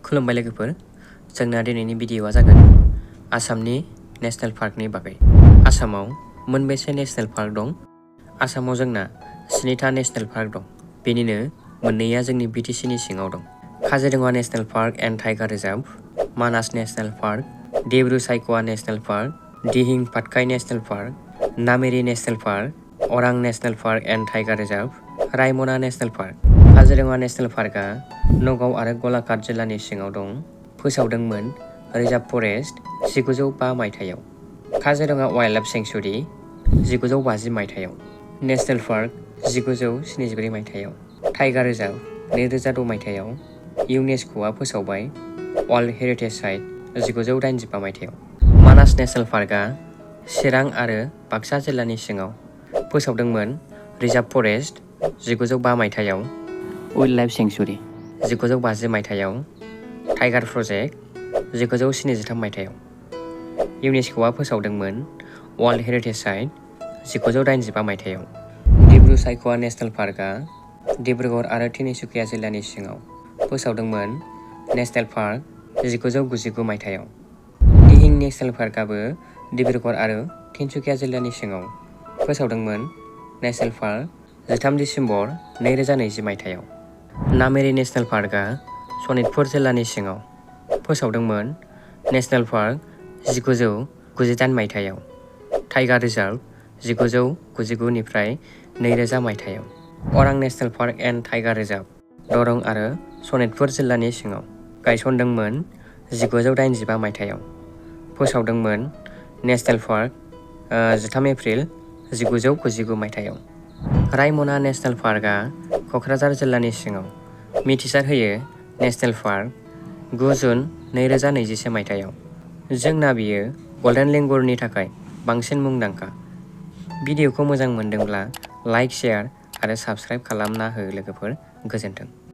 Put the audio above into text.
खुलुमबाय लोगोफोर, जोंना दिनैनि भिडिअ'आ जागोन आसामनि नेशनेल पार्कनि बागै। आसामाव मोनबेसे नेशनेल पार्क दं? आसामाव जोंना 7था नेशनेल पार्क दं। बेनिनो मोननैया जोंनि BTCनि सिङाव दं। Kaziranga national park and tiger reserve, Manas national park, Dibru Saikhowa national park, Dihing Patkai national park, Nameri national park, Orang national park and tiger reserve, Raimona national park. Kaziranga national पार्कआ नगाव आरो गलाघाट जिल्लानि सिङाव दं। फोसावदोंमोन रिजार्भ फरेस्ट 1905 मायथाइयाव। काजिरङा वाइल्डलाइफ सेंक्सुरि 1950 मायथाइयाव। नेशनेल पार्क 1974 मायथाइयाव। टाइगार रिजार्भ 2006 मायथाइयाव। इउनेस्क'आ फोसावबाय वर्ल्ड हेरिटेज साइट 1985 मायथाइयाव। मानास नेशनेल पार्कआ चिरां आरो बाक्सा जिल्लानि सिङाव। फोसावदोंमोन रिजार्भ फरेस्ट 1905 मायथाइयाव। वाइल्डलाइफ सेंक्सुरि 1950 मायथाइयाव। टाइगार प्रजेक्ट 1973 मायथाइयाव। इउनेस्क'आ फोसावदोंमोन वर्ल्ड हेरिटेज साइट 1985 मायथाइयाव। डिब्रु-सायखवा नेशनेल पार्कआ डिब्रुगड़ आरो तिनिसुकिया जिल्लानि सिङाव। फोसावदोंमोन नेशनेल पार्क 1999 मायथाइयाव। दिहिं नेशनेल पार्कआबो डिब्रुगड़ आरो तिनसुकिया जिल्लानि सिङाव। फोसावदोंमोन नेशनेल पार्क 13 दिसेम्बर 2020 मायथाइयाव। नामेरि नेशनेल पार्कआ सनितपुर जिल्लानि सिङाव। फोसावदोंमोन नेशनेल पार्क 1998 मायथाइयाव। टाइगार रिजार्भ 1999 निफ्राय 2000 मायथाइयाव। अरां national park and tiger reserve, Darrang आरो सनितपुर जिल्लानि सिङाव। गायसनदोंमोन 1985 मायथाइयाव। फोसावदोंमोन नेशनेल पार्क 13 एप्रिल 1999 मायथाइयाव। रायमना नेशनेल पार्कआ क'क्राझार जिल्लानि सिङाव। मिथिसार होयो नेशनेल पार्क 9 जुन 2021 मायथाइयाव। जोंना बियो गल्डेन लेंगुरनि थाखाय बांसिन मुंदांखा। भिडिअ'खौ मोजां मोनदोंब्ला लाइक, शेयार आरो साबस्क्राइब खालामना हो लोगोफोर। गोजोन्थों।